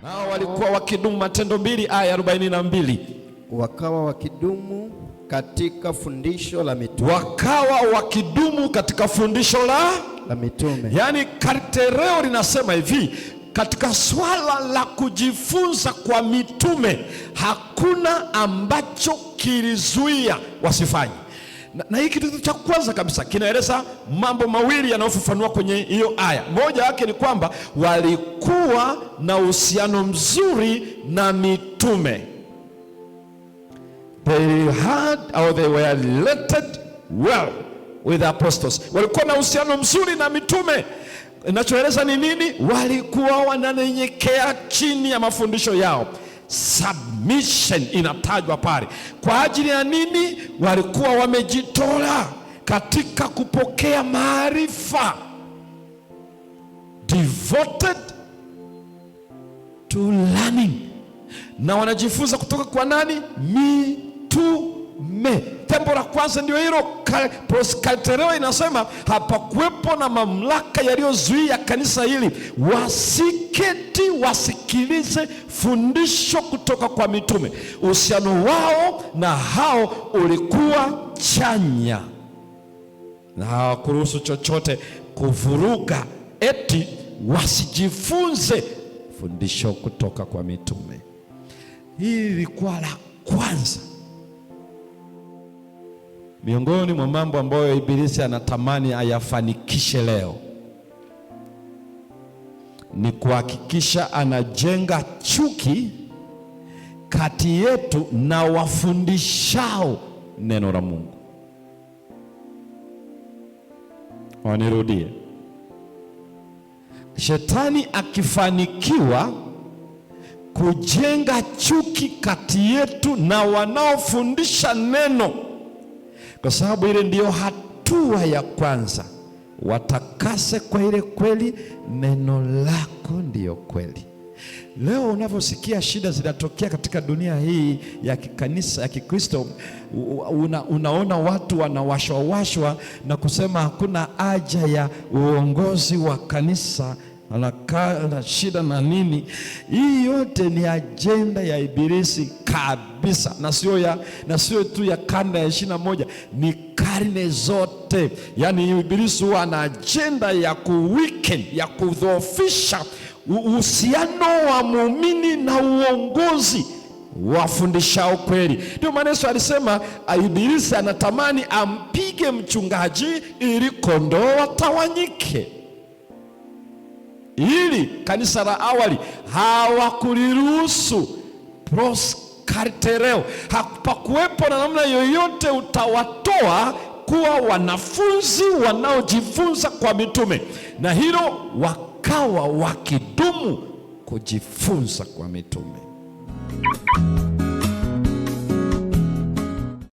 Nao walikuwa wakidumu, Matendo 2 aya 42. Wakawa wakidumu katika fundisho la mitume. Wakawa wakidumu katika fundisho la mitume. Yaani kartereo linasema hivi, katika swala la kujifunza kwa mitume hakuna ambacho kilizuia wasifanye. Na hii kitu cha kwanza kabisa kinaeleza mambo mawili yanayofafanua kwenye hiyo aya. Moja yake ni kwamba walikuwa na uhusiano mzuri na mitume. They had or they were related well with the apostles. Walikuwa na uhusiano mzuri na mitume. Inachoeleza ni nini? Walikuwa wananyenyekea chini ya mafundisho yao. Submission inatajwa pale. Kwa ajili ya nini? Walikuwa wamejitola katika kupokea maarifa. Devoted to learning. Na wanajifunza kutoka kwa nani? Mitume. Tembo la kwanza ndio hilo. Proskaltereo inasema hapakuwepo na mamlaka yaliyozuia kanisa hili wasiketi wasikilize fundisho kutoka kwa mitume. Uhusiano wao na hao ulikuwa chanya, na hawakuruhusu chochote kuvuruga eti wasijifunze fundisho kutoka kwa mitume. Hili lilikuwa la kwanza miongoni mwa mambo ambayo Ibilisi anatamani ayafanikishe leo ni kuhakikisha anajenga chuki kati yetu na wafundishao neno la Mungu. Wanirudie. Shetani akifanikiwa kujenga chuki kati yetu na wanaofundisha neno, kwa sababu ile ndiyo hatua ya kwanza, watakase kwa ile kweli, neno lako ndiyo kweli. Leo unavyosikia shida zinatokea katika dunia hii ya kikanisa ya Kikristo, unaona watu wanawashwawashwa na kusema hakuna haja ya uongozi wa kanisa, anakaa na shida na nini. Hii yote ni ajenda ya Ibilisi kabisa, na sio tu ya karne ya 21, ni karne zote. Yaani Ibilisi huwa ana ajenda ya kuweaken, ya kudhoofisha uhusiano wa muumini na uongozi wafundishao kweli. Ndio maana Yesu alisema Ibilisi anatamani ampige mchungaji ili kondoo watawanyike. Ili kanisa la awali hawakuliruhusu proskartereo, hapakuwepo na namna yoyote utawatoa kuwa wanafunzi wanaojifunza kwa mitume, na hilo wakawa wakidumu kujifunza kwa mitume.